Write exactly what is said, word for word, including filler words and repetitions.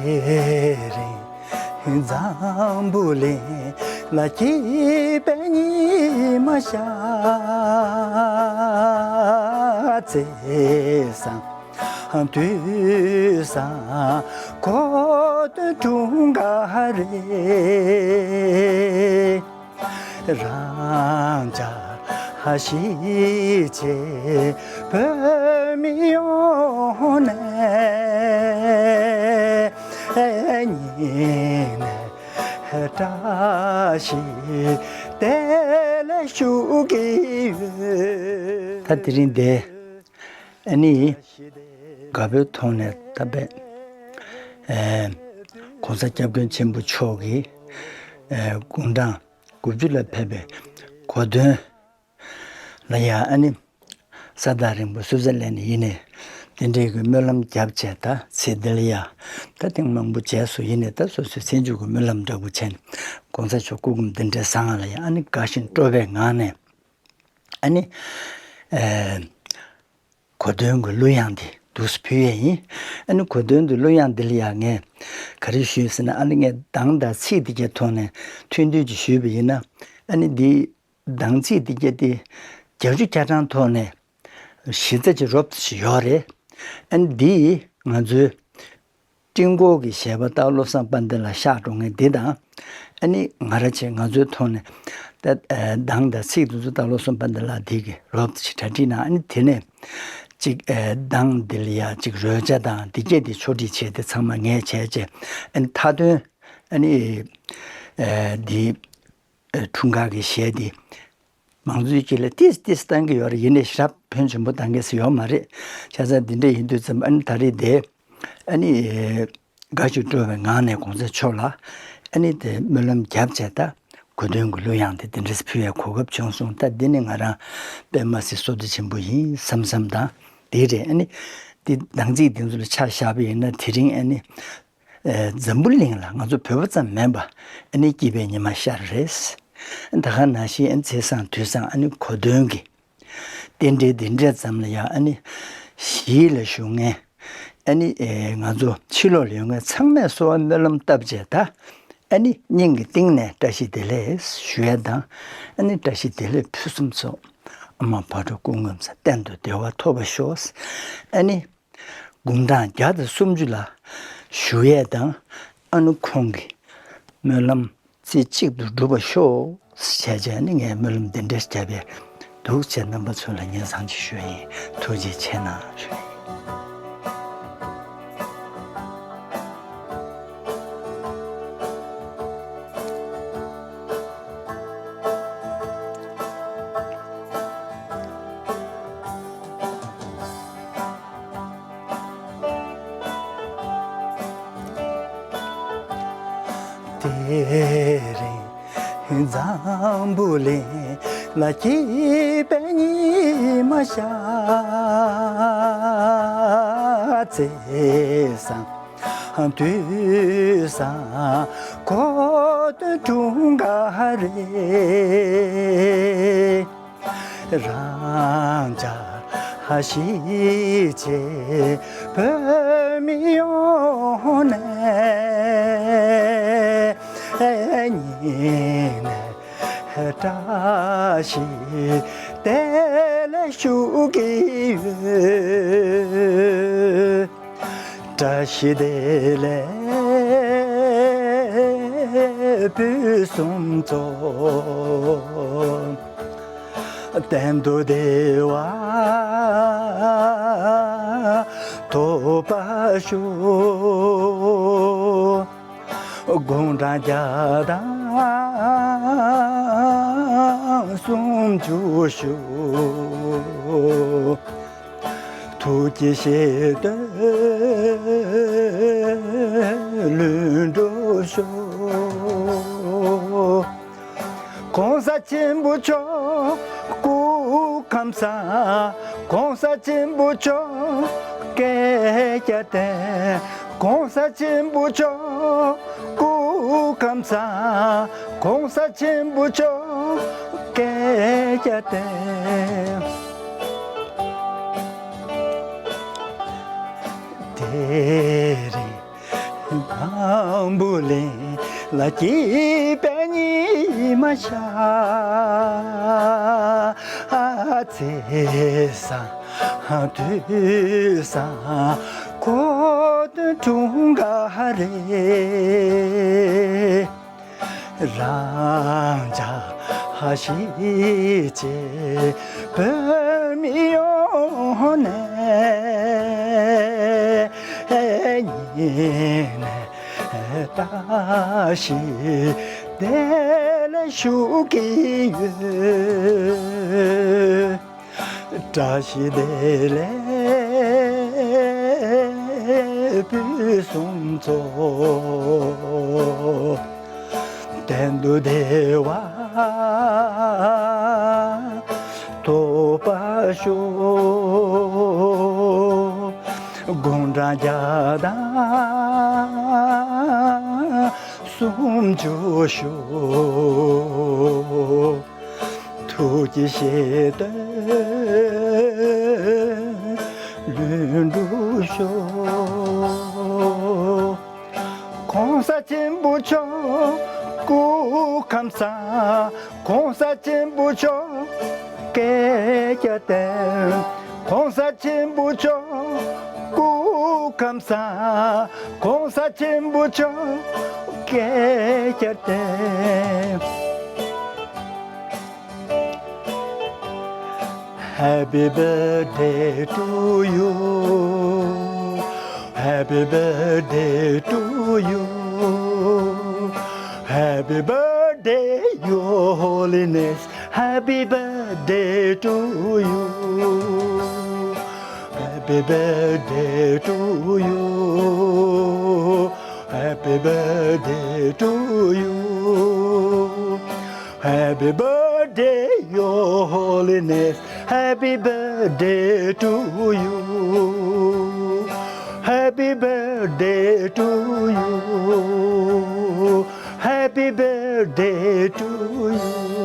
དེ་རིང་འཛམ་བུ་གླིང་ལ་སྐྱིད་པའི་ཉི་མ་ཤར་ཚེ་བཟང་དུས་བཟང་གོ་སྟོན་འཁྲུངས་ག་རེ། རང་ཅག་གཞིས་བྱེས་བོད་མི་ཡོངས་ནས་སྙིང་ནས་བཀྲ་ཤིས་བདེ་ལེགས་ཞུ་གི་ཡོད། ད་དེ་རིང་འདིར་ཨ་ནི་དགའ་པོའི་ཐོག་ནས་ད་དཔེ་ཨེ་༸གོང་ས་༸སྐྱབས་མགོན་ཆེན་པོ་མཆོག་གིས་ཨེ་དགུང་གྲངས་དགུ་བཅུ་ལ་ཕེབས་པའི་གོ་སྟོན་ལ་ཡ་ཨ་ནི་ས་ཐག་རིང་པོ་སུའུ་ཙེར་ལན་ནས་ཡིན་ནས་དེ་འདྲའི་གི་སྨོན་ལམ་བརྒྱབ་བྱས། ད་ཚེ་འདི་ལ་ཡ་ད་ཐེངས་མང་པོ་བྱས་སོང་། ཡིན་ནས་ད་སོ་སོའི་ཚེ་མཇུག་གི་སྨོན་ལམ་འདྲ་པོ་བྱས་ནས་༸གོང་ས་མཆོག་སྐུ་ཁམས་བདེ་འདྲའི་བཟང་ང་ལ་ཡ་ཨ་ནི་དགའ་ཞིང་སྤྲོ་བའི་ངང་ནས་ཨ་ནི་ཨེ་གོ་སྟོན་གྱི་གླུ་དབྱངས་འདི་འདུག་སེ་ཕུལ་ཡས་ཡིན། ཨ་ནི་གོ་སྟོན་གྱི་གླུ་དབྱངས་འདི་ལ་ཡང་ངས་ག་རེ་ཞུས་ཟེར་ན། ཨ་ནི་ངས་གདངས་དང་ཚིག་འདི་གའི་ཐོག་ནས་ཐུང་ཐུང་ཅིག་ཞུས་པ་ཡིན་ན། ཨ་ནི་འདི་གདངས་ཚིག་འདི་གའི་དེ་བརྒྱད་ཅུ་གྱ་གྲངས་ཐོག་ནས་གཞི་རྩ་ཅིག་རོབ་ཙམ་ཞིག་ཡོད་རེད། ཨ་ནི་འདི་ང་ཚོའི་སྤྲིན་གོག་གི་གཞས་པ་སྟག་བློ་བཟང་དཔལ་ལྡན་ལགས་ཤག་འགྲོ་མཁན་འདི་དང་། ཨ་ནི་ང་རང་ཆེ་ང་ཚོའི་ཐོག་ནས་ད་ཨ་གདངས་དང་ཚིག་དེ་ཚོ་སྟག་བློ་བཟང་དཔལ་ལྡན་ལགས་འདི་གིས་རོབ་ཙམ་ཞིག་གྲ་སྒྲིག་གནང་། ཨ་ནི་དེ་ནས་ཅིག་ཨ་གདངས་འདི་ལ་ཡ་ཅིག་རོལ་ཆ་དང་འདི་སྐད་དེ་ཕྱོགས་སྒྲིག་བྱས་ཏེ་ཚང་མ་ངས་བྱས་བྱས། ཨ་ནི་མཐའ་དོན་ཨ་ནི་ཨ་འདི་ཨ་འཁྲུངས་སྐར་གྱི་གཞས་འདི་མང་ཚོགས་ཀྱི་ལ་ཏིས་ཏིས་བཏང་གི་ཡོད་རེད། ཡིན་ནའི་ཞབས་ཕོན་ཆེན་པོ་བཏང་གི་སྲིད་ཡོད་མ་རེད། བྱས་ཙང་འདི་འདྲ་ཡིན་དུས་ཙམ་ཨ་ནི་ད་རེས་དེ་ཨ་ནི་དགའ་སྐྱིད་སྤྲོ་བའི་ངང་ནས་གོང་ས་མཆོག་ལ་ཨ་ནི་དེ་སྨོན་ལམ་བརྒྱབ་བྱས། ད་གོ་སྟོན་གྱི་གླུ་དབྱངས་དེ་དེ་འདྲས་ཕུལ་བའི་གོ་སྐབས་བྱུང་སོང་། ད་འདི་ནི་ང་རང་དཔེ་མ་སྲིད་བསོད་བདེ་ཆེན་པོ་ཡིན་བསམ་བསམ་དང་། དེ་རེད། ཨ་ནི་དེ་གདངས་ཚིག་དེ་ཚོ་ལ་ཆ་བཞག་པ་ཡིན་ན་དེ་རིང་ཨ་ནི་ཨེ་འཛམ་བུ་གླིང་ལ་ང་ཚོ་བོད་པ་ཙམ་མིན་པ་ཨ་ནི་སྐྱིད་པའི་ཉི་མ་ཤར་རེད། ད་ག་ནང་བཞིན་ཨ་ནི་ཚེས་བཟང་དུས་བཟང་ཨ་ནི་གོ་སྟོན་གྱི་རྟེན་འབྲེལ་འདི་འདྲས་ཙམ་ལ་ཡང་ཨ་ནི་གཞིས་ལ་བཞུགས་མཁན་ཨ་ནི་ཨེ་ང་ཚོ་ཕྱི་ལོགས་ལ་ཡོད་མཁན་ཚང་མས་གསོལ་བ་སྨོན་ལམ་བཏབ་བྱས། ད་ཨ་ནི་སྙིང་གི་གཏིང་ནས་བཀྲ་ཤིས་བདེ་ལེགས་ཞུ་ཡས་དང་། ཨ་ནི་བཀྲ་ཤིས་བདེ་ལེགས་ཕུན་སུམ་ཚོགས། ཨ་མ་བག་དྲོ་སྐུ་ངོ་མཚར། གཏན་དུ་བདེ་བ་ཐོབ་པར་ཤོག། ཨ་ནི་དགུང་གྲངས་བརྒྱ་དང་སུམ་ཅུ་ལ་བཞུགས་ཡས་དང་། ཨ་ནི་ཁོང་གི་སྨོན་ལམ་རྩེ་གཅིག་ཏུ་འགྲུབ་པར་ཤོག་ཟེར་བྱས་ནས་ངས་སྨོན་ལམ་འདི་འདྲས་བརྒྱབ་པའི་འདུག་བྱས། རྣམ་པ་ཚོ་ལ་སྙན་སེང་ཅིག་ཞུ་ཡ་ཡིན། ཐུགས་རྗེ་ཆེ་གནང་ཞུ་ཡ་ཡིན། དེ་རིང་འཛམ་བུ་གླིང་ལ་སྐྱིད་པའི་ཉི་མ་ཤར་ཚེས་བཟང་དུས་བཟང་གོ་སྟོན་འཁྲུངས་ག་རེ། རང་ཅག་གཞིས་བྱེས་བོད་མི་ཡོངས་ནས་སྙིང་ནས་བཀྲ་ཤིས་བདེ་ལེགས་ཞུ་གི་ཡོད། བཀྲ་ཤིས་བདེ་ལེགས་ཕུན་སུམ་ཚོགས། གཏན་དུ་བདེ་བ་ཐོབ་པར་ཤོག། དགུང་གྲངས་བརྒྱ་དང་སུམ་ཅུ་བཞུགས། ཐུགས་ཀྱི་བཞེད་དོན་ལྷུན་གྲུབ་ཤོག། གོང་ས་ཆེན་པོ་མཆོག་སྐུ་ཁམས་བཟང་། གོང་ས་ཆེན་པོ་མཆོག་བསྐལ་བརྒྱར་བརྟན། གོང་ས་ཆེན་པོ་མཆོག་སྐུ་ཁམས་བཟང་། གོང་ས་ཆེན་པོ་མཆོག་བསྐལ་བརྒྱར་བརྟན། དེ་རིང་ ལ་སྐྱིད་པའི་ཉི་མ་ཤར་ཚེས་བཟང་དུས་བཟང་གོ་སྟོན་དྲུང་འགའ་རེ། རང་ཅག་གཞིས་བྱེས་བོད་མི་ཡོངས་ནས་ཉིན་ནས་བཀྲ་ཤིས་བདེ་ལེགས་ཞུ་གི་ཡོད། བཀྲ་ཤིས་བདེ་ལེགས་ཕུན་སུམ་ཚོགས། གཏན་དུ་བདེ་བ་ཐོབ་པར་ཤོག། དགུང་གྲངས་བརྒྱ་དང་སུམ་ཅུ་ཤོག། ཐུགས་ཀྱི་བཞེད་དོན་ལྷུན་གྲུབ་ཤོག། ༸གོང་ས་ཆེན་པོ་མཆོག་སྐུ་ཁམས་བཟང་། ༸གོང་ས་ཆེན་པོ་མཆོག་བསྐལ་བརྒྱར་བརྟན། ༸གོང་ས་ཆེན་པོ་མཆོག་སྐུ་ཁམས་བཟང་། ༸གོང་ས་ཆེན་པོ་མཆོག་བསྐལ་བརྒྱར་བརྟན། Happy birthday to you. Happy birthday to you. Happy birthday, Your Holiness. Happy birthday to you. Happy birthday to you. Happy birthday to you. Happy birthday, Your Holiness. Happy birthday to you. Happy birthday to you. Happy birthday to you.